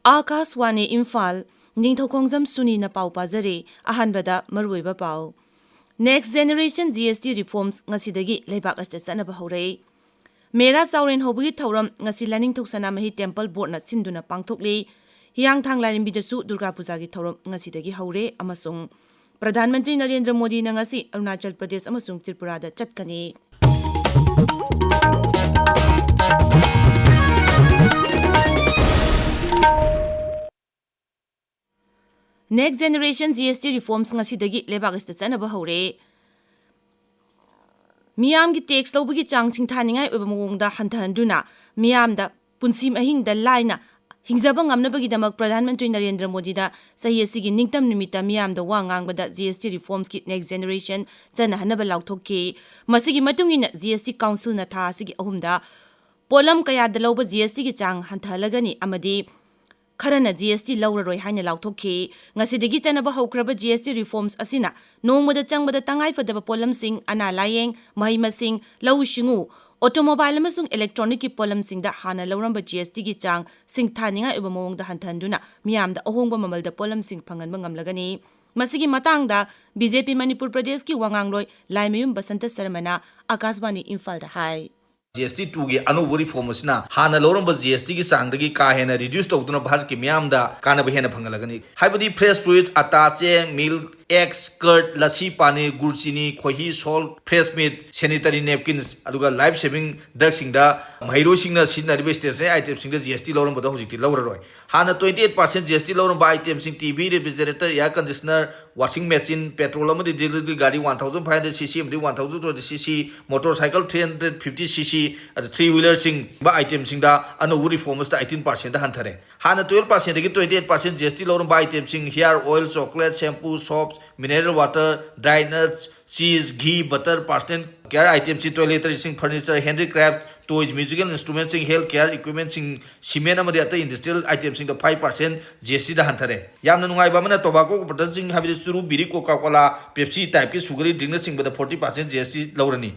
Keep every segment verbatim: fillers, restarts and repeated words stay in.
ꯑꯥꯀꯥꯁꯋꯥꯅꯤ ꯏꯝꯐꯥꯜ, ꯅꯤꯡꯊꯧꯈꯣꯡꯖꯝ ꯁꯨꯅꯤꯅ ꯄꯥꯎ ꯄꯥꯖꯔꯤ꯫ ꯑꯍꯥꯟꯕꯗ ꯃꯔꯨꯑꯣꯏꯕ ꯄꯥꯎ꯫ Next Generation G S T Reforms ꯉꯁꯤꯗꯒꯤ ꯂꯩꯕꯥꯛ ꯑꯁꯤꯗ ꯆꯠꯅꯕ ꯍꯧꯔꯦ꯫ ꯃꯦꯔꯥ ꯆꯥꯎꯔꯦꯟ ꯍꯧꯕꯒꯤ ꯊꯧꯔꯝ ꯉꯁꯤ ꯂꯥꯏꯅꯤꯡꯊꯧ ꯁꯅꯥꯃꯍꯤ ꯇꯦꯝꯄꯜ ꯕꯣꯔꯗꯅ ꯁꯤꯟꯗꯨꯅ ꯄꯥꯡꯊꯣꯛꯂꯤ꯫ ꯍꯤꯌꯥꯡꯊꯥꯡ ꯂꯥꯏꯔꯦꯝꯕꯤꯗꯁꯨ ꯗꯨꯔꯒꯥ ꯄꯨꯖꯥꯒꯤ ꯊꯧꯔꯝ ꯉꯁꯤꯗꯒꯤ ꯍꯧꯔꯦ ꯑꯃꯁꯨꯡ ꯄ꯭ꯔꯙꯥꯟ ꯃꯟꯇ꯭ꯔꯤ ꯅꯔꯦꯟꯗ꯭ꯔ ꯃꯣꯗꯤꯅ ꯉꯁꯤ ꯑꯔꯨꯅꯥꯆꯜ ꯄ꯭ꯔꯗꯦꯁ ꯑꯃꯁꯨꯡ ꯇ꯭ꯔꯤꯄꯨꯔꯥꯗ ꯆꯠꯀꯅꯤ꯫ Next Generation G S T Reforms ꯉꯁꯤꯗꯒꯤ ꯂꯩꯕꯥꯛ ꯑꯁꯤꯗ ꯆꯠꯅꯕ ꯍꯧꯔꯦ꯫ ꯃꯤꯌꯥꯝꯒꯤ ꯇꯦꯛꯁ ꯂꯧꯕꯒꯤ ꯆꯥꯡ ꯁꯤꯡꯊꯥꯅꯤꯡꯉꯥꯏ ꯑꯣꯏꯕ ꯃꯑꯣꯡꯗ ꯍꯟꯊꯍꯟꯗꯨꯅ ꯃꯤꯌꯥꯝꯗ ꯄꯨꯟꯁꯤ ꯃꯍꯤꯡꯗ ꯂꯥꯏꯅ ꯍꯤꯡꯖꯕ ꯉꯝꯅꯕꯒꯤꯗꯃꯛ ꯄ꯭ꯔꯙꯥꯟ ꯃꯟꯇ꯭ꯔꯤ ꯅꯔꯦꯟꯗ꯭ꯔ ꯃꯣꯗꯤꯅ ꯆꯍꯤ ꯑꯁꯤꯒꯤ ꯅꯤꯡꯇꯝ ꯅꯨꯃꯤꯠꯇ ꯃꯤꯌꯥꯝꯗ ꯋꯥ ꯉꯥꯡꯕꯗ G S T reformsꯀꯤ next generation ꯆꯠꯅꯍꯟꯅꯕ ꯂꯥꯎꯊꯣꯛꯈꯤ꯫ ꯃꯁꯤꯒꯤ ꯃꯇꯨꯡ ꯏꯟꯅ G S T councilꯅ ꯊꯥ ꯑꯁꯤꯒꯤ ꯑꯍꯨꯝꯗ ꯄꯣꯠꯂꯝ ꯀꯌꯥꯗ ꯂꯧꯕ G S Tꯒꯤ ꯆꯥꯡ ꯍꯟꯊꯍꯜꯂꯒꯅꯤ ꯑꯃꯗꯤ ꯈꯔꯅ G S T ꯂꯧꯔꯔꯣꯏ ꯍꯥꯏꯅ ꯂꯥꯎꯊꯣꯛꯈꯤ꯫ ꯉꯁꯤꯗꯒꯤ ꯆꯠꯅꯕ ꯍꯧꯈ꯭ꯔꯕ G S T reforms ꯑꯁꯤꯅ ꯅꯣꯡꯃꯗ ꯆꯪꯕꯗ ꯇꯉꯥꯏꯐꯗꯕ ꯄꯣꯠꯂꯝꯁꯤꯡ, ꯑꯅꯥ ꯂꯥꯌꯦꯡ, ꯃꯍꯩ ꯃꯁꯤꯡ, ꯂꯧꯎ ꯁꯤꯡꯎ, automobile ꯑꯃꯁꯨꯡ electronicꯀꯤ ꯄꯣꯠꯂꯝꯁꯤꯡꯗ ꯍꯥꯟꯅ ꯂꯧꯔꯝꯕ G S Tꯒꯤ ꯆꯥꯡ ꯁꯤꯡꯊꯥꯅꯤꯡꯉꯥꯏ ꯑꯣꯏꯕ ꯃꯑꯣꯡꯗ ꯍꯟꯊꯍꯟꯗꯨꯅ ꯃꯤꯌꯥꯝꯗ ꯑꯍꯣꯡꯕ ꯃꯃꯜꯗ ꯄꯣꯠꯂꯝꯁꯤꯡ ꯐꯪꯍꯟꯕ ꯉꯝꯂꯒꯅꯤ꯫ ꯃꯁꯤꯒꯤ ꯃꯇꯥꯡꯗ B J P ꯃꯅꯤꯄꯨꯔ ꯄ꯭ꯔꯗꯦꯁꯀꯤ ꯋꯥꯉꯥꯡꯂꯣꯏ ꯂꯥꯏꯃꯌꯨꯝ ꯕꯁꯟꯇ ꯁꯔꯃꯅ ꯑꯥꯀꯥꯁꯕꯥꯅꯤ ꯏꯝꯐꯥꯜꯗ ꯍꯥꯏ꯫ G S T twoꯒꯤ ꯑꯅꯧꯕ reform ꯑꯁꯤꯅ ꯍꯥꯟꯅ ꯂꯧꯔꯝꯕ G S Tꯒꯤ ꯆꯥꯡꯗꯒꯤ ꯀꯥ ꯍꯦꯟꯅ reduce ꯇꯧꯗꯨꯅ ꯚꯥꯔꯠꯀꯤ ꯃꯤꯌꯥꯝꯗ ꯀꯥꯟꯅꯕ ꯍꯦꯟꯅ ꯐꯪꯍꯜꯂꯒꯅꯤ꯫ ꯍꯥꯏꯕꯗꯤ fresh fruit, ꯑꯇꯥ, ꯆꯦꯡ, milk, eggs, curd, ꯂꯁꯤ, ꯄꯥꯅꯤ, ꯒꯨꯔ ꯆꯤꯅꯤ, ꯈꯣꯏꯍꯤ, salt, fresh meat, sanitary napkins, ꯑꯗꯨꯒ life saving drugꯁꯤꯡꯗ ꯃꯍꯩꯔꯣꯏꯁꯤꯡꯅ ꯁꯤꯖꯤꯟꯅꯔꯤꯕ stationery itemꯁꯤꯡꯗ G S T ꯂꯧꯔꯝꯕꯗꯣ ꯍꯧꯖꯤꯛꯇꯤ ꯂꯧꯔꯔꯣꯏ꯫ ꯍꯥꯟꯅ twenty eight percent G S T ꯂꯧꯔꯝꯕ itemꯁꯤꯡ T V, refrigerator, air conditioner, washing machine, petrol ꯑꯃꯗꯤ dieselꯒꯤ ꯒꯥꯔꯤ one thousand five hundred C C ꯑꯃꯗꯤ one thousand two hundred C C, motorcycle three hundred fifty C C, ꯑꯗ three wheelerꯁꯤꯡ itemꯁꯤꯡꯗ ꯑꯅꯧꯕ reformsꯇ eighteen percentꯗ ꯍꯟꯊꯔꯦ꯫ ꯍꯥꯟꯅ twelve percentꯗꯒꯤ twenty eight percent G S T ꯂꯧꯔꯝꯕ itemꯁꯤꯡ hair oil, chocolate, shampoo, soaps, mineral water, dry nuts, cheese, ghee, butter, personal care itemꯁꯤꯡ, toiletryꯁꯤꯡ, furniture, handicraft, toys, musical instrumentsꯁꯤꯡ, health care equipmentꯁꯤꯡ, cement ꯑꯃꯗꯤ ꯑꯇꯩ industrial itemꯁꯤꯡꯗ five percent G S Tꯗ ꯍꯟꯊꯔꯦ꯫ ꯌꯥꯝꯅ ꯅꯨꯡꯉꯥꯏꯕ ꯑꯃꯅ tobacco productsꯁꯤꯡ ꯍꯥꯏꯕꯗꯤ ꯆꯨꯔꯨꯞ, ꯕꯤꯔꯤ, Coca Cola, Pepsi typeꯀꯤ sugary drinkꯅꯆꯤꯡꯕꯗ forty percent G S T ꯂꯧꯔꯅꯤ꯫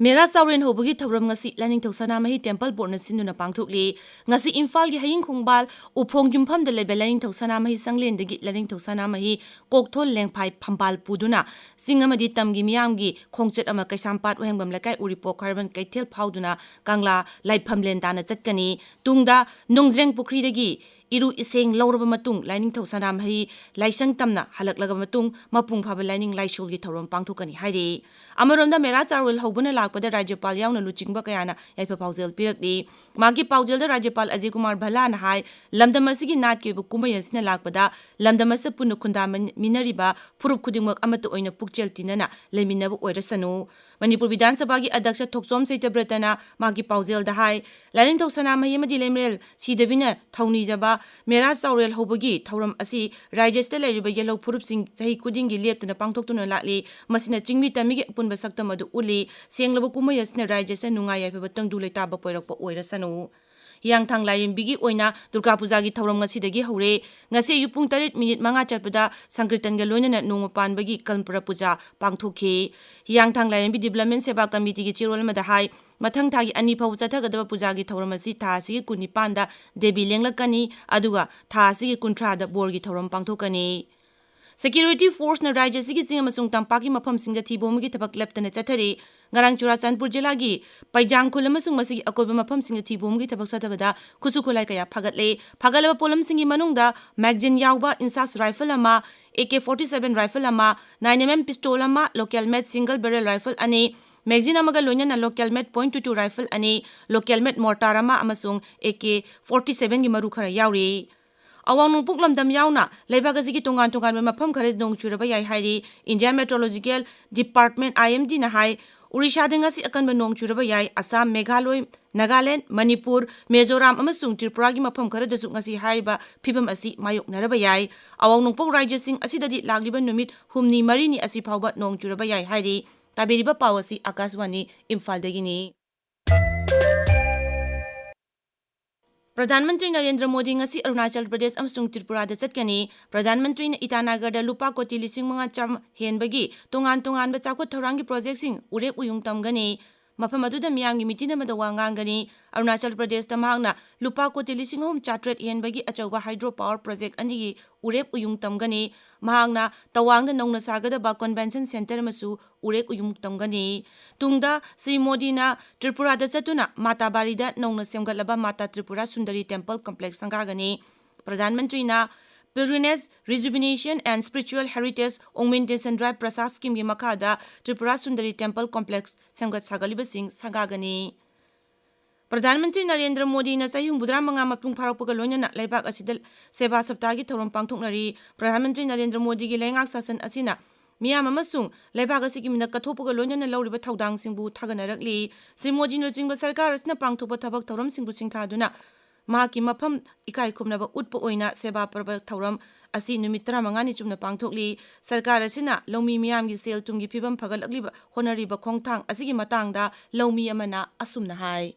ꯃꯦꯔꯥ ꯆꯥꯎꯔꯦꯟ ꯍꯧꯕꯒꯤ ꯊꯧꯔꯝ ꯉꯁꯤ ꯂꯥꯏꯅꯤꯡꯊꯧ ꯁꯅꯥꯃꯍꯤ ꯇꯦꯝꯄꯜ ꯕꯣꯔꯗꯅ ꯁꯤꯟꯗꯨꯅ ꯄꯥꯡꯊꯣꯛꯂꯤ꯫ ꯉꯁꯤ ꯏꯝꯐꯥꯜꯒꯤ ꯍꯌꯤꯡ ꯈꯣꯡꯕꯥꯜ ꯎꯐꯣꯡ ꯌꯨꯝꯐꯝꯗ ꯂꯩꯕ ꯂꯥꯏꯅꯤꯡꯊꯧ ꯁꯅꯥꯃꯍꯤ ꯆꯪꯂꯦꯟꯗꯒꯤ ꯂꯥꯏꯅꯤꯡꯊꯧ ꯁꯅꯥꯃꯍꯤ ꯀꯣꯛꯊꯣꯜ ꯂꯦꯡꯐꯥꯏ ꯐꯝꯕꯥꯜ ꯄꯨꯗꯨꯅ ꯆꯤꯡ ꯑꯃꯗꯤ ꯇꯝꯒꯤ ꯃꯤꯌꯥꯝꯒꯤ ꯈꯣꯡꯆꯠ ꯑꯃ ꯀꯩꯁꯥꯝꯄꯥꯠ ꯋꯥꯍꯦꯡꯕꯝ ꯂꯩꯀꯥꯏ ꯎꯔꯤꯄꯣꯛ ꯈ꯭ꯋꯥꯏꯔꯝꯕꯟ ꯀꯩꯊꯦꯜ ꯐꯥꯎꯗꯨꯅ ꯀꯪꯂꯥ ꯂꯥꯏꯐꯝꯂꯦꯟ ꯇꯥꯟꯅ ꯆꯠꯀꯅꯤ꯫ ꯇꯨꯡꯗ ꯅꯣꯡꯖ꯭ꯔꯦꯡ ꯄꯨꯈ꯭ꯔꯤꯗꯒꯤ ꯏꯔꯨ ꯏꯁꯦꯡ ꯂꯧꯔꯕ ꯃꯇꯨꯡ ꯂꯥꯏꯅꯤꯡꯊꯧ ꯁꯅꯥꯃꯍꯤ ꯂꯥꯏꯁꯪ ꯇꯝꯅ ꯍꯜꯂꯛꯂꯕ ꯃꯇꯨꯡ ꯃꯄꯨꯡ ꯐꯥꯕ ꯂꯥꯏꯅꯤꯡ ꯂꯥꯏꯁꯣꯜꯒꯤ ꯊꯧꯔꯝ ꯄꯥꯡꯊꯣꯛꯀꯅꯤ ꯍꯥꯏꯔꯤ꯫ ꯑꯃꯔꯣꯝꯗ ꯃꯦꯔꯥ ꯆꯥꯔꯣꯜ ꯍꯧꯕꯅ ꯂꯥꯛꯄꯗ ꯔꯥꯖ꯭ꯌꯄꯥꯜ ꯌꯥꯎꯅ ꯂꯨꯆꯤꯡꯕ ꯀꯌꯥꯅ ꯌꯥꯏꯐ ꯄꯥꯎꯖꯦꯜ ꯄꯤꯔꯛꯂꯤ꯫ ꯃꯍꯥꯛꯀꯤ ꯄꯥꯎꯖꯦꯜꯗ ꯔꯥꯖ꯭ꯌꯄꯥꯜ ꯑꯖꯌ ꯀꯨꯃꯥꯔ ꯚꯜꯂꯥꯅ ꯍꯥꯏ, ꯂꯝꯗꯝ ꯑꯁꯤꯒꯤ ꯅꯥꯠꯀꯤ ꯑꯣꯏꯕ ꯀꯨꯝꯍꯩ ꯑꯁꯤꯅ ꯂꯥꯛꯄꯗ ꯂꯝꯗꯝ ꯑꯁꯤꯗ ꯄꯨꯟꯅ ꯈꯨꯟꯗꯥꯃꯤꯟꯅꯔꯤꯕ ꯐꯨꯔꯨꯞ ꯈꯨꯗꯤꯡꯃꯛ ꯑꯃꯠꯇ ꯑꯣꯏꯅ ꯄꯨꯛꯆꯦꯜ ꯇꯤꯟꯅꯅ ꯂꯩꯃꯤꯟꯅꯕ ꯑꯣꯏꯔꯁꯅꯨ꯫ ꯃꯅꯤꯄꯨꯔ ꯕꯤꯙꯥꯟ ꯁꯚꯥꯒꯤ ꯑꯗ꯭ꯌꯛꯁ ꯊꯣꯛꯆꯣꯝ ꯆꯩꯇꯕ꯭ꯔꯇꯅ ꯃꯍꯥꯛꯀꯤ ꯄꯥꯎꯖꯦꯜꯗ ꯍꯥꯏ, ꯂꯥꯏꯅꯤꯡꯊꯧ ꯁꯅꯥꯃꯍꯤ ꯑꯃꯗꯤ ꯂꯩꯃꯔꯦꯜ ꯁꯤꯗꯕꯤꯅ ꯊꯧꯅꯤꯖꯕ ꯃꯦꯔꯥ ꯆꯥꯎꯔꯦꯜ ꯍꯧꯕꯒꯤ ꯊꯧꯔꯝ ꯑꯁꯤ ꯔꯥꯖ꯭ꯌ ꯑꯁꯤꯗ ꯂꯩꯔꯤꯕ ꯌꯦꯜꯍꯧ ꯐꯨꯔꯨꯞꯁꯤꯡ ꯆꯍꯤ ꯈꯨꯗꯤꯡꯒꯤ ꯂꯦꯞꯇꯅ ꯄꯥꯡꯊꯣꯛꯇꯨꯅ ꯂꯥꯛꯂꯤ꯫ ꯃꯁꯤꯅ ꯆꯤꯡꯃꯤ ꯇꯝꯃꯤꯒꯤ ꯑꯄꯨꯟꯕ ꯁꯛꯇꯝ ꯑꯗꯨ ꯎꯠꯂꯤ꯫ ꯁꯦꯡꯂꯕ ꯀꯨꯝꯍꯩ ꯑꯁꯤꯅ ꯔꯥꯖ꯭ꯌ ꯑꯁꯤꯗ ꯅꯨꯡꯉꯥꯏ ꯌꯥꯏꯐꯕ ꯇꯪꯗꯨ ꯂꯩꯇꯥꯕ ꯄꯣꯏꯔꯛꯄ ꯑꯣꯏꯔꯁꯅꯨ꯫ ꯍꯤꯌꯥꯡꯊꯥꯡ ꯂꯥꯏꯔꯦꯝꯕꯤꯒꯤ ꯑꯣꯏꯅ ꯗꯨꯔꯒꯥ ꯄꯨꯖꯥꯒꯤ ꯊꯧꯔꯝ ꯉꯁꯤꯗꯒꯤ ꯍꯧꯔꯦ꯫ ꯉꯁꯤ ꯑꯌꯨꯛ ꯄꯨꯡ ꯇꯔꯦꯠ ꯃꯤꯅꯤꯠ ꯃꯉꯥ ꯆꯠꯄꯗ ꯁꯪꯀ꯭ꯔꯤꯇꯟꯒ ꯂꯣꯏꯅꯅ ꯅꯣꯡꯃ ꯄꯥꯟꯕꯒꯤ ꯀꯜꯄꯔ ꯄꯨꯖꯥ ꯄꯥꯡꯊꯣꯛꯈꯤ꯫ ꯍꯤꯌꯥꯡꯊꯥꯡ ꯂꯥꯏꯔꯦꯝꯕꯤ ꯗꯤꯕ꯭ꯂꯞꯃꯦꯟ ꯁꯦꯕꯥ ꯀꯃꯤꯇꯤꯒꯤ ꯆꯦꯔꯣꯜ ꯑꯃꯗ ꯍꯥꯏ, ꯃꯊꯪ ꯊꯥꯒꯤ ꯑꯅꯤ ꯐꯥꯎꯕ ꯆꯠꯊꯒꯗꯕ ꯄꯨꯖꯥꯒꯤ ꯊꯧꯔꯝ ꯑꯁꯤ ꯊꯥ ꯑꯁꯤꯒꯤ ꯀꯨꯟꯅꯤꯄꯥꯟꯗ ꯗꯦꯕꯤ ꯂꯦꯡꯂꯛꯀꯅꯤ, ꯑꯗꯨꯒ ꯊꯥ ꯑꯁꯤꯒꯤ ꯀꯨꯟꯊ꯭ꯔꯥꯗ ꯕꯣꯔꯒꯤ ꯊꯧꯔꯝ ꯄꯥꯡꯊꯣꯛꯀꯅꯤ꯫ ꯁꯦꯀ꯭ꯌꯨꯔꯤꯇꯤ ꯐꯣꯔꯁꯅ ꯔꯥꯖ꯭ꯌ ꯑꯁꯤꯒꯤ ꯆꯤꯡ ꯑꯃꯁꯨꯡ ꯇꯝꯄꯥꯛꯀꯤ ꯃꯐꯝꯁꯤꯡꯗ ꯊꯤꯕꯣꯝꯒꯤ ꯊꯕꯛ ꯂꯦꯞꯇꯅ ꯆꯠꯊꯔꯤ꯫ ꯉꯔꯥꯡ ꯆꯨꯔꯥꯆꯥꯟꯄꯨꯔ ꯖꯤꯂꯥꯒꯤ ꯄꯩꯖꯥꯡ ꯈꯨꯜ ꯑꯃꯁꯨꯡ ꯃꯁꯤꯒꯤ ꯑꯀꯣꯏꯕ ꯃꯐꯝꯁꯤꯡꯗ ꯊꯤꯕꯣꯝꯒꯤ ꯊꯕꯛ ꯆꯠꯊꯕꯗ ꯈꯨꯠꯁꯨ ꯈꯨꯠꯂꯥꯏ ꯀꯌꯥ ꯐꯥꯒꯠꯂꯦ꯫ ꯐꯥꯒꯠꯂꯕ ꯄꯣꯠꯂꯝꯁꯤꯡꯒꯤ ꯃꯅꯨꯡꯗ ꯃꯦꯒꯖꯤꯟ ꯌꯥꯎꯕ ꯏꯟꯁꯥꯁ ꯔꯥꯏꯐꯜ ꯑꯃ, A K forty seven rifle ꯑꯃ, ꯅꯥꯏꯟ ꯑꯦꯝ ꯑꯦꯝ ꯄꯤꯁꯇꯣꯜ ꯑꯃ, ꯂꯣꯀꯦꯜ ꯃꯦꯗ ꯁꯤꯡꯒꯜ ꯕꯦꯔꯦꯜ ꯔꯥꯏꯐꯜ ꯑꯅꯤ, ꯃꯦꯒꯖꯤꯟ ꯑꯃꯒ ꯂꯣꯏꯅꯅ ꯂꯣꯀꯦꯜ ꯃꯦꯗ ꯄꯣꯏꯟ ꯇꯨ ꯇꯨ ꯔꯥꯏꯐꯜ ꯑꯅꯤ, ꯂꯣꯀꯦꯜ ꯃꯦꯗ ꯃꯣꯔꯇꯥꯔ ꯑꯃ ꯑꯃꯁꯨꯡ ꯑꯦ ꯀꯦ ꯐꯣꯔꯇꯤ ꯁꯚꯦꯟꯒꯤ ꯃꯔꯨ ꯈꯔ ꯌꯥꯎꯔꯤ꯫ ꯑꯋꯥꯡ ꯅꯣꯡꯄꯣꯛ ꯂꯝꯗꯝ ꯌꯥꯎꯅ ꯂꯩꯕꯥꯛ ꯑꯁꯤꯒꯤ ꯇꯣꯉꯥꯟ ꯇꯣꯉꯥꯟꯕ ꯃꯐꯝ ꯈꯔꯗ ꯅꯣꯡ ꯆꯨꯔꯕ ꯌꯥꯏ ꯍꯥꯏꯔꯤ꯫ ꯏꯟꯗꯤꯌꯥ ꯃꯦꯇ꯭ꯔꯣꯂꯣꯖꯤꯀꯦꯜ ꯗꯤꯄꯥꯔꯠꯃꯦꯟ, ꯑꯥꯏ ꯑꯦꯝ ꯗꯤꯅ ꯍꯥꯏ, ꯎꯔꯤꯁꯥꯗ ꯉꯁꯤ ꯑꯀꯟꯕ ꯅꯣꯡ ꯆꯨꯔꯕ ꯌꯥꯏ꯫ ꯑꯁꯥꯝ, ꯃꯦꯘꯥꯂꯣꯏ, ꯅꯥꯒꯥꯂꯦꯟ, ꯃꯅꯤꯄꯨꯔ, ꯃꯤꯖꯣꯔꯥꯝ ꯑꯃꯁꯨꯡ ꯇ꯭ꯔꯤꯄꯨꯔꯥꯒꯤ ꯃꯐꯝ ꯈꯔꯗꯁꯨ ꯉꯁꯤ ꯍꯥꯏꯔꯤꯕ ꯐꯤꯕꯝ ꯑꯁꯤ ꯃꯥꯌꯣꯛꯅꯔꯕ ꯌꯥꯏ꯫ ꯑꯋꯥꯡ ꯅꯣꯡꯄꯣꯛ ꯔꯥꯖ꯭ꯌꯁꯤꯡ ꯑꯁꯤꯗꯗꯤ ꯂꯥꯛꯂꯤꯕ ꯅꯨꯃꯤꯠ ꯍꯨꯝꯅꯤ ꯃꯔꯤꯅꯤ ꯑꯁꯤ ꯐꯥꯎꯕ ꯅꯣꯡ ꯆꯨꯔꯕ ꯌꯥꯏ ꯍꯥꯏꯔꯤ꯫ ꯇꯥꯕꯤꯔꯤꯕ ꯄꯥꯎ ꯑꯁꯤ ꯑꯀꯥꯁꯕꯥꯅꯤ ꯏꯝꯐꯥꯜꯗꯒꯤꯅꯤ꯫ ꯄ꯭ꯔꯙꯥꯟ ꯃꯟꯇ꯭ꯔꯤ ꯅꯔꯦꯟꯗ꯭ꯔ ꯃꯣꯗꯤ ꯉꯁꯤ ꯑꯔꯨꯅꯥꯆꯜ ꯄ꯭ꯔꯗꯦꯁ ꯑꯃꯁꯨꯡ ꯇ꯭ꯔꯤꯄꯨꯔꯥꯗ ꯆꯠꯀꯅꯤ꯫ ꯄ꯭ꯔꯙꯥꯟ ꯃꯟꯇ꯭ꯔꯤꯅ ꯏꯇꯥꯅꯥꯒꯔꯗ ꯂꯨꯄꯥ ꯀꯣꯇꯤ ꯂꯤꯁꯤꯡ ꯃꯉꯥ ꯆꯥꯝ ꯍꯦꯟꯕꯒꯤ ꯇꯣꯉꯥꯟ ꯇꯣꯉꯥꯟꯕ ꯆꯥꯎꯈꯠ ꯊꯧꯔꯥꯡꯒꯤ ꯄ꯭ꯔꯣꯖꯦꯛꯁꯤꯡ ꯎꯔꯦꯞ ꯎꯌꯨꯡ ꯇꯝꯒꯅꯤ꯫ ꯃꯐꯝ ꯑꯗꯨꯗ ꯃꯤꯌꯥꯝꯒꯤ ꯃꯤꯇꯤꯟ ꯑꯃꯗ ꯋꯥ ꯉꯥꯡꯒꯅꯤ꯫ ꯑꯔꯨꯅꯥꯆꯜ ꯄ꯭ꯔꯗꯦꯁꯇ ꯃꯍꯥꯛꯅ ꯂꯨꯄꯥ ꯀꯣꯇꯤ ꯂꯤꯁꯤꯡ ꯑꯍꯨꯝ ꯆꯥꯇ꯭ꯔꯦꯠ ꯍꯦꯟꯕꯒꯤ ꯑꯆꯧꯕ ꯍꯥꯏꯗ꯭ꯔꯣ ꯄꯥꯋꯔ ꯄ꯭ꯔꯣꯖꯦꯛ ꯑꯅꯤꯒꯤ ꯎꯔꯦꯞ ꯎꯌꯨꯡ ꯇꯝꯒꯅꯤ꯫ ꯃꯍꯥꯛꯅ ꯇꯋꯥꯡꯗ ꯅꯧꯅ ꯁꯥꯒꯗꯕ ꯀꯟꯚꯦꯟꯁꯟ ꯁꯦꯟꯇꯔ ꯑꯃꯁꯨ ꯎꯔꯦꯞ ꯎꯌꯨꯡ ꯇꯝꯒꯅꯤ꯫ ꯇꯨꯡꯗ ꯁ꯭ꯔꯤ ꯃꯣꯗꯤꯅ ꯇ꯭ꯔꯤꯄꯨꯔꯥꯗ ꯆꯠꯇꯨꯅ ꯃꯥꯇꯥꯕꯥꯔꯤꯗ ꯅꯧꯅ ꯁꯦꯝꯒꯠꯂꯕ ꯃꯥꯇꯥ ꯇ꯭ꯔꯤꯄꯨꯔꯥ ꯁꯨꯟꯗꯔꯤ ꯇꯦꯝꯄꯜ ꯀꯝꯄ꯭ꯂꯦꯛꯁ ꯁꯪꯒꯥꯒꯅꯤ꯫ ꯄ꯭ꯔꯙꯥꯟ ꯃꯟꯇ꯭ꯔꯤꯅ Pilgrimage, Rejuvenation and Spiritual Heritage Augmentation Drive ꯄ꯭ꯔꯁꯥꯗ ꯁ꯭ꯀꯤꯝꯒꯤ ꯃꯈꯥꯗ ꯇ꯭ꯔꯤꯄꯨꯔꯥ ꯁꯨꯟꯗꯔꯤ ꯇꯦꯝꯄꯜ ꯀꯝꯄ꯭ꯂꯦꯛꯁ ꯁꯦꯝꯒꯠ ꯁꯥꯒꯠꯂꯤꯕꯁꯤꯡ ꯁꯪꯒꯥꯒꯅꯤ꯫ ꯄ꯭ꯔꯙꯥꯟ ꯃꯟꯇ꯭ꯔꯤ ꯅꯔꯦꯟꯗ꯭ꯔ ꯃꯣꯗꯤꯅ ꯆꯍꯤ ꯍꯨꯝꯐꯨꯇꯔꯥ ꯃꯉꯥ ꯃꯄꯨꯡ ꯐꯥꯔꯛꯄꯒ ꯂꯣꯏꯅꯅ ꯂꯩꯕꯥꯛ ꯑꯁꯤꯗ ꯁꯦꯕꯥ ꯁꯞꯇꯥꯒꯤ ꯊꯧꯔꯝ ꯄꯥꯡꯊꯣꯛꯅꯔꯤ꯫ ꯄ꯭ꯔꯙꯥꯟ ꯃꯟꯇ꯭ꯔꯤ ꯅꯔꯦꯟꯗ꯭ꯔ ꯃꯣꯗꯤꯒꯤ ꯂꯩꯉꯥꯛ ꯁꯥꯁꯟ ꯑꯁꯤꯅ ꯃꯤꯌꯥꯝ ꯑꯃꯁꯨꯡ ꯂꯩꯕꯥꯛ ꯑꯁꯤꯒꯤ ꯃꯤꯅ ꯀꯠꯊꯣꯛꯄꯒ ꯂꯣꯏꯅꯅ ꯂꯧꯔꯤꯕ ꯊꯧꯗꯥꯡꯁꯤꯡꯕꯨ ꯊꯥꯒꯠꯅꯔꯛꯂꯤ꯫ ꯁ꯭ꯔꯤ ꯃꯣꯗꯤ ꯂꯨꯆꯤꯡꯕ ꯁꯔꯀꯥꯔ ꯑꯁꯤꯅ ꯄꯥꯡꯊꯣꯛꯄ ꯊꯕꯛ ꯊꯧꯔꯝꯁꯤꯡꯕꯨ ꯁꯤꯡꯊꯥꯗꯨꯅ ꯃꯍꯥꯛꯀꯤ ꯃꯐꯝ ꯏꯀꯥꯏ ꯈꯨꯝꯅꯕ ꯎꯠꯄ ꯑꯣꯏꯅ ꯁꯦꯕꯥ ꯄꯔꯕ ꯊꯧꯔꯝ ꯑꯁꯤ ꯅꯨꯃꯤꯠ ꯇꯔꯥꯃꯉꯥꯅꯤ ꯆꯨꯞꯅ ꯄꯥꯡꯊꯣꯛꯂꯤ꯫ ꯁꯔꯀꯥꯔ ꯑꯁꯤꯅ ꯂꯧꯃꯤ ꯃꯤꯌꯥꯝꯒꯤ ꯁꯦꯜ ꯊꯨꯝꯒꯤ ꯐꯤꯕꯝ ꯐꯒꯠꯂꯛꯂꯤꯕ ꯍꯣꯠꯅꯔꯤꯕ ꯈꯣꯡꯊꯥꯡ ꯑꯁꯤꯒꯤ ꯃꯇꯥꯡꯗ ꯂꯧꯃꯤ ꯑꯃꯅ ꯑꯁꯨꯝꯅ ꯍꯥꯏ꯫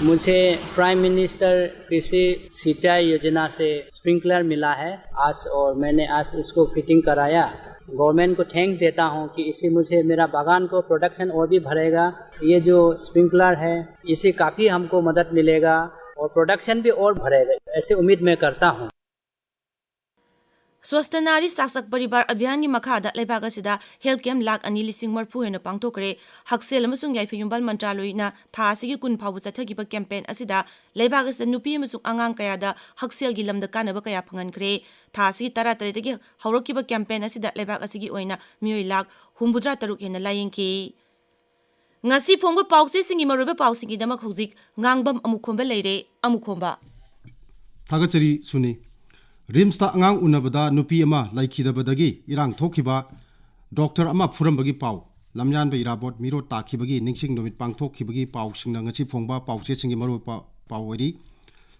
मुझे प्राइम मिनिस्टर कृषि सिंचाई योजना से स्प्रिंकलर मिला है आज, और मैंने आज इसको फिटिंग कराया। गवर्नमेंट को थैंक्स देता हूँ कि इससे मुझे मेरा बागान को प्रोडक्शन और भी बढ़ेगा। ये जो स्प्रिंकलर है, इससे काफ़ी हमको मदद मिलेगा और प्रोडक्शन भी और बढ़ेगा, ऐसी उम्मीद मैं करता हूँ। ꯁ꯭ꯋꯁꯊ ꯅꯥꯔꯤ ꯁꯥꯛꯁꯛ ꯄꯔꯤꯕꯥꯔ ꯑꯚꯤꯌꯥꯟꯒꯤ ꯃꯈꯥꯗ ꯂꯩꯕꯥꯛ ꯑꯁꯤꯗ ꯍꯦꯜꯊ ꯀꯦꯝꯞ ꯂꯥꯈ ꯑꯅꯤ ꯂꯤꯁꯤꯡ ꯃꯔꯤꯐꯨ ꯍꯦꯟꯅ ꯄꯥꯡꯊꯣꯛꯈ꯭ꯔꯦ꯫ ꯍꯛꯁꯦꯜ ꯑꯃꯁꯨꯡ ꯌꯥꯏꯐ ꯌꯨꯝꯕꯥꯜ ꯃꯟꯇ꯭ꯔꯥꯂꯣꯏꯅ ꯊꯥ ꯑꯁꯤꯒꯤ ꯀꯨꯟ ꯐꯥꯎꯕ ꯆꯠꯊꯈꯤꯕ ꯀꯦꯝꯄꯦꯟ ꯑꯁꯤꯗ ꯂꯩꯕꯥꯛ ꯑꯁꯤꯗ ꯅꯨꯄꯤ ꯑꯃꯁꯨꯡ ꯑꯉꯥꯡ ꯀꯌꯥꯗ ꯍꯛꯁꯦꯜꯒꯤ ꯂꯝꯗ ꯀꯥꯟꯅꯕ ꯀꯌꯥ ꯐꯪꯍꯟꯈ꯭ꯔꯦ꯫ ꯊꯥ ꯑꯁꯤꯒꯤ ꯇꯔꯥꯇꯔꯦꯠꯇꯒꯤ ꯍꯧꯔꯛꯈꯤꯕ ꯀꯦꯝꯄꯦꯟ ꯑꯁꯤꯗ ꯂꯩꯕꯥꯛ ꯑꯁꯤꯒꯤ ꯑꯣꯏꯅ ꯃꯤꯑꯣꯏ ꯂꯥꯈ ꯍꯨꯝꯐꯨꯇꯔꯥ ꯇꯔꯨꯛ ꯍꯦꯟꯅ ꯂꯥꯌꯦꯡꯈꯤ꯫ ꯉꯁꯤ ꯐꯣꯡꯕ ꯄꯥꯎꯆꯦꯁꯤꯡꯒꯤ ꯃꯔꯨꯑꯣꯏꯕ ꯄꯥꯎꯁꯤꯡꯒꯤꯗꯃꯛ ꯍꯧꯖꯤꯛ ꯉꯥꯡꯕꯝ ꯑꯃꯨꯈꯣꯝꯕ ꯂꯩꯔꯦ꯫ ꯑꯃꯨꯈꯣꯝꯕ꯫ ꯊꯥꯒꯠꯆꯔꯤ ꯁꯨꯅꯤ꯫ ꯔꯤꯝꯁꯇ ꯑꯉꯥꯡ ꯎꯅꯕꯗ ꯅꯨꯄꯤ ꯑꯃ ꯂꯩꯈꯤꯗꯕꯗꯒꯤ ꯏꯔꯥꯡ ꯊꯣꯛꯈꯤꯕ, ꯗꯣꯛꯇꯔ ꯑꯃ ꯐꯨꯔꯝꯕꯒꯤ ꯄꯥꯎ, ꯂꯝꯌꯥꯟꯕ ꯏꯔꯥꯕꯣꯠ ꯃꯤꯔꯣꯠ ꯇꯥꯈꯤꯕꯒꯤ ꯅꯤꯡꯁꯤꯡ ꯅꯨꯃꯤꯠ ꯄꯥꯡꯊꯣꯛꯈꯤꯕꯒꯤ ꯄꯥꯎꯁꯤꯡꯅ ꯉꯁꯤ ꯐꯣꯡꯕ ꯄꯥꯎꯆꯦꯁꯤꯡꯒꯤ ꯃꯔꯨꯑꯣꯏꯕ ꯄꯥꯎ ꯑꯣꯏꯔꯤ꯫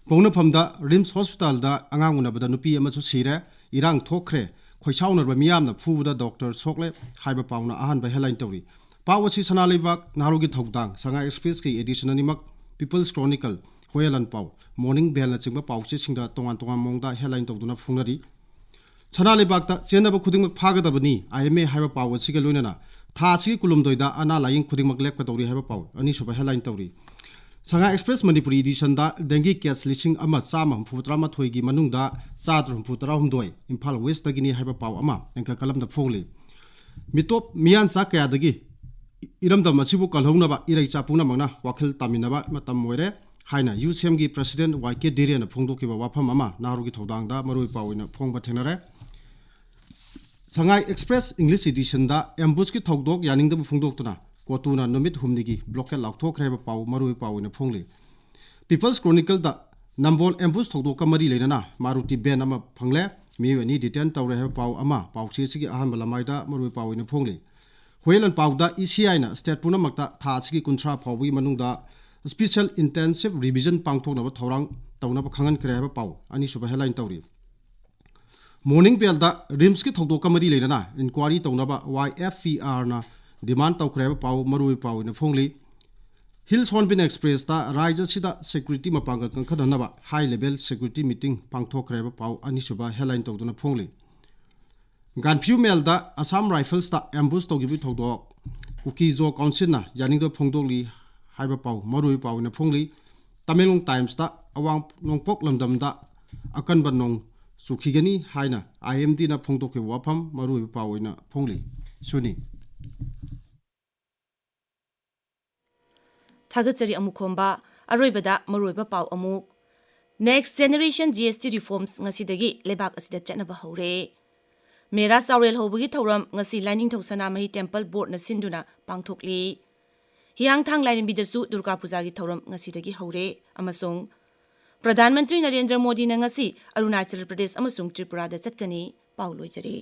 ꯄꯣꯛꯅꯐꯝꯗ ꯔꯤꯝꯁ ꯍꯣꯁꯄꯤꯇꯥꯜꯗ ꯑꯉꯥꯡ ꯎꯅꯕꯗ ꯅꯨꯄꯤ ꯑꯃꯁꯨ ꯁꯤꯔꯦ, ꯏꯔꯥꯡ ꯊꯣꯛꯈ꯭ꯔꯦ, ꯈꯣꯏꯁꯥꯎꯅꯔꯕ ꯃꯤꯌꯥꯝꯅ ꯐꯨꯕꯗ ꯗꯣꯛꯇꯔ ꯁꯣꯛꯂꯦ ꯍꯥꯏꯕ ꯄꯥꯎꯅ ꯑꯍꯥꯟꯕ ꯍꯦꯗꯂꯥꯏꯟ ꯇꯧꯔꯤ꯫ ꯄꯥꯎ ꯑꯁꯤ ꯁꯅꯥ ꯂꯩꯕꯥꯛ, ꯅꯍꯥꯔꯣꯜꯒꯤ ꯊꯧꯗꯥꯡ, ꯁꯉꯥꯏ ꯑꯦꯛꯁꯄ꯭ꯔꯦꯁꯀꯤ ꯑꯦꯗꯤꯁꯟ ꯑꯅꯤꯃꯛ, ꯄꯤꯄꯜꯁ ꯀ꯭ꯔꯣꯅꯤꯀꯜ, ꯍꯣꯌꯦꯂꯟ ꯄꯥꯎ, ꯃꯣꯔꯅꯤꯡ ꯕꯦꯜꯅꯆꯤꯡꯕ ꯄꯥꯎꯆꯦꯁꯤꯡꯗ ꯇꯣꯉꯥꯟ ꯇꯣꯉꯥꯟꯕ ꯃꯑꯣꯡꯗ ꯍꯦꯗꯂꯥꯏꯟ ꯇꯧꯗꯨꯅ ꯐꯣꯡꯅꯔꯤ꯫ ꯁꯅꯥ ꯂꯩꯕꯥꯛꯇ ꯆꯦꯟꯅꯕ ꯈꯨꯗꯤꯡꯃꯛ ꯐꯥꯒꯗꯕꯅꯤ, ꯑꯥꯏ ꯑꯦꯝ ꯑꯦ ꯍꯥꯏꯕ ꯄꯥꯎ ꯑꯁꯤꯒ ꯂꯣꯏꯅꯅ ꯊꯥ ꯑꯁꯤꯒꯤ ꯀꯨꯟꯍꯨꯝꯗꯣꯏꯗ ꯑꯅꯥ ꯂꯥꯏꯌꯦꯡ ꯈꯨꯗꯤꯡꯃꯛ ꯂꯦꯞꯀꯗꯧꯔꯤ ꯍꯥꯏꯕ ꯄꯥꯎ꯫ ꯑꯅꯤꯁꯨꯕ headline ꯇꯧꯔꯤ꯫ Shanghai Express Manipuri editionꯗ dengue case ꯂꯤꯁꯤꯡ ꯑꯃ ꯆꯥꯝꯃ ꯍꯨꯝꯐꯨ ꯇꯔꯥꯃꯥꯊꯣꯏꯒꯤ ꯃꯅꯨꯡꯗ ꯆꯥꯇ꯭ꯔꯥ ꯍꯨꯝꯐꯨ ꯇꯔꯥꯍꯨꯝꯗꯣꯏ ꯏꯝꯐꯥꯜ Westꯇꯒꯤꯅꯤ ꯍꯥꯏꯕ ꯄꯥꯎ ꯑꯃ ꯑꯦꯡꯀꯔ ꯀꯂꯝꯗ ꯐꯣꯡꯂꯤ꯫ ꯃꯤꯇꯣꯞ ꯃꯤꯌꯥꯟꯆꯥ ꯀꯌꯥꯗꯒꯤ ꯏꯔꯝꯗꯝ ꯑꯁꯤꯕꯨ ꯀꯜꯍꯧꯅꯕ ꯏꯔꯩꯆꯥ ꯄꯨꯝꯅꯃꯛꯅ ꯋꯥꯈꯜ ꯇꯥꯃꯤꯟꯅꯕ ꯃꯇꯝ ꯑꯣꯏꯔꯦ ꯍꯥꯏꯅ ꯌꯨꯁꯦꯝꯒꯤ president ꯋꯥꯏ ꯀꯦ ꯙꯤꯔꯦꯟꯅ ꯐꯣꯡꯗꯣꯛꯈꯤꯕ ꯋꯥꯐꯝ ꯑꯃ ꯅꯍꯥꯔꯣꯜꯒꯤ ꯊꯧꯗꯥꯡꯗ ꯃꯔꯨꯑꯣꯏ ꯄꯥꯎ ꯑꯣꯏꯅ ꯐꯣꯡꯕ ꯊꯦꯡꯅꯔꯦ꯫ Shanghai Express English editionꯗ ambushꯀꯤ ꯊꯧꯗꯣꯛ ꯌꯥꯅꯤꯡꯗꯕ ꯐꯣꯡꯗꯣꯛꯇꯨꯅ ꯀꯣꯇꯨꯅ ꯅꯨꯃꯤꯠ ꯍꯨꯝꯅꯤꯒꯤ blockade ꯂꯥꯎꯊꯣꯛꯈ꯭ꯔꯦ ꯍꯥꯏꯕ ꯄꯥꯎ ꯃꯔꯨꯑꯣꯏ ꯄꯥꯎ ꯑꯣꯏꯅ ꯐꯣꯡꯂꯤ꯫ People's Chronicleꯗ ꯅꯝꯕꯣꯜ ambush ꯊꯧꯗꯣꯛꯀ ꯃꯔꯤ ꯂꯩꯅꯅ ꯃꯥꯔꯨꯇꯤ van ꯑꯃ ꯐꯪꯂꯦ, ꯃꯤꯑꯣꯏ ꯑꯅꯤ detain ꯇꯧꯔꯦ ꯍꯥꯏꯕ ꯄꯥꯎ ꯑꯃ ꯄꯥꯎꯆꯦ ꯑꯁꯤꯒꯤ ꯑꯍꯥꯟꯕ ꯂꯃꯥꯏꯗ ꯃꯔꯨꯑꯣꯏ ꯄꯥꯎ ꯑꯣꯏꯅ ꯐꯣꯡꯂꯤ꯫ ꯍꯨꯌꯦꯟ ꯂꯥꯟꯄꯥꯎꯗ ꯏ ꯁꯤ ꯑꯥꯏꯅ state ꯄꯨꯝꯅꯃꯛꯇ ꯊꯥ ꯑꯁꯤꯒꯤ ꯀꯨꯟꯊ꯭ꯔꯥ ꯐꯥꯎꯕꯒꯤ ꯃꯅꯨꯡꯗ special intensive revision ꯄꯥꯡꯊꯣꯛꯅꯕ ꯊꯧꯔꯥꯡ ꯇꯧꯅꯕ ꯈꯪꯍꯟꯈ꯭ꯔꯦ ꯍꯥꯏꯕ ꯄꯥꯎ ꯑꯅꯤꯁꯨꯕ headline ꯇꯧꯔꯤ꯫ Morning Bellꯗ RIMSꯀꯤ ꯊꯧꯗꯣꯛꯀ ꯃꯔꯤ ꯂꯩꯅꯅ inquiry ꯇꯧꯅꯕ ꯋꯥꯏ ꯑꯦꯐ ꯄꯤ ꯑꯥꯔꯅ demand ꯇꯧꯈ꯭ꯔꯦ ꯍꯥꯏꯕ ꯄꯥꯎ ꯃꯔꯨꯑꯣꯏꯕ ꯄꯥꯎ ꯑꯣꯏꯅ ꯐꯣꯡꯂꯤ꯫ Hills Hornbill Expressꯇ ꯔꯥꯖ꯭ꯌ ꯑꯁꯤꯗ security ꯃꯄꯥꯡꯒꯜ ꯀꯟꯈꯠꯍꯟꯅꯕ high level security meeting ꯄꯥꯡꯊꯣꯛꯈ꯭ꯔꯦ ꯍꯥꯏꯕ ꯄꯥꯎ ꯑꯅꯤꯁꯨꯕ headline ꯇꯧꯗꯨꯅ ꯐꯣꯡꯂꯤ꯫ Gaanphiu Mailꯗ Assam Riflesꯇ ambush ꯇꯧꯈꯤꯕꯒꯤ ꯊꯧꯗꯣꯛ ꯀꯨꯀꯤ-ꯖꯣ Councilꯅ ꯌꯥꯅꯤꯡꯗꯕ ꯐꯣꯡꯗꯣꯛꯂꯤ ꯍꯥꯏꯕ ꯄꯥꯎ ꯃꯔꯨꯑꯣꯏꯕ ꯄꯥꯎ ꯑꯣꯏꯅ ꯐꯣꯡꯂꯤ꯫ Tamenglong Timesꯇ ꯑꯋꯥꯡ ꯅꯣꯡꯄꯣꯛ ꯂꯝꯗꯝꯗ ꯑꯀꯟꯕ ꯅꯣꯡ ꯆꯨꯈꯤꯒꯅꯤ ꯍꯥꯏꯅ ꯑꯥꯏ ꯑꯦꯝ ꯗꯤꯅ ꯐꯣꯡꯗꯣꯛꯈꯤꯕ ꯋꯥꯐꯝ ꯃꯔꯨꯑꯣꯏꯕ ꯄꯥꯎ ꯑꯣꯏꯅ ꯐꯣꯡꯂꯤ꯫ ꯁꯨꯅꯤ꯫ ꯊꯥꯒꯠꯆꯔꯤ ꯑꯃꯨꯛ ꯈꯣꯝꯕ꯫ ꯑꯔꯣꯏꯕꯗ ꯃꯔꯨꯑꯣꯏꯕ ꯄꯥꯎ ꯑꯃꯨꯛ꯫ Next Generation G S T reforms ꯉꯁꯤꯗꯒꯤ ꯂꯩꯕꯥꯛ ꯑꯁꯤꯗ ꯆꯠꯅꯕ ꯍꯧꯔꯦ꯫ ꯃꯦꯔꯥ ꯆꯥꯎꯔꯦꯜ ꯍꯧꯕꯒꯤ ꯊꯧꯔꯝ ꯉꯁꯤ ꯂꯥꯏꯅꯤꯡꯊꯧ ꯁꯅꯥꯃꯍꯤ Temple Boardꯅ ꯁꯤꯟꯗꯨꯅ ꯄꯥꯡꯊꯣꯛꯂꯤ꯫ ꯍꯤꯌꯥꯡꯊꯥꯡ ꯂꯥꯏꯔꯦꯝꯕꯤꯗꯁꯨ ꯗꯨꯔꯒꯥ ꯄꯨꯖꯥꯒꯤ ꯊꯧꯔꯝ ꯉꯁꯤꯗꯒꯤ ꯍꯧꯔꯦ ꯑꯃꯁꯨꯡ ꯄ꯭ꯔꯙꯥꯟ ꯃꯟꯇ꯭ꯔꯤ ꯅꯔꯦꯟꯗ꯭ꯔ ꯃꯣꯗꯤꯅ ꯉꯁꯤ ꯑꯔꯨꯅꯥꯆꯜ ꯄ꯭ꯔꯗꯦꯁ ꯑꯃꯁꯨꯡ ꯇ꯭ꯔꯤꯄꯨꯔꯥꯗ ꯆꯠꯀꯅꯤ꯫ ꯄꯥꯎ ꯂꯣꯏꯖꯔꯦ꯫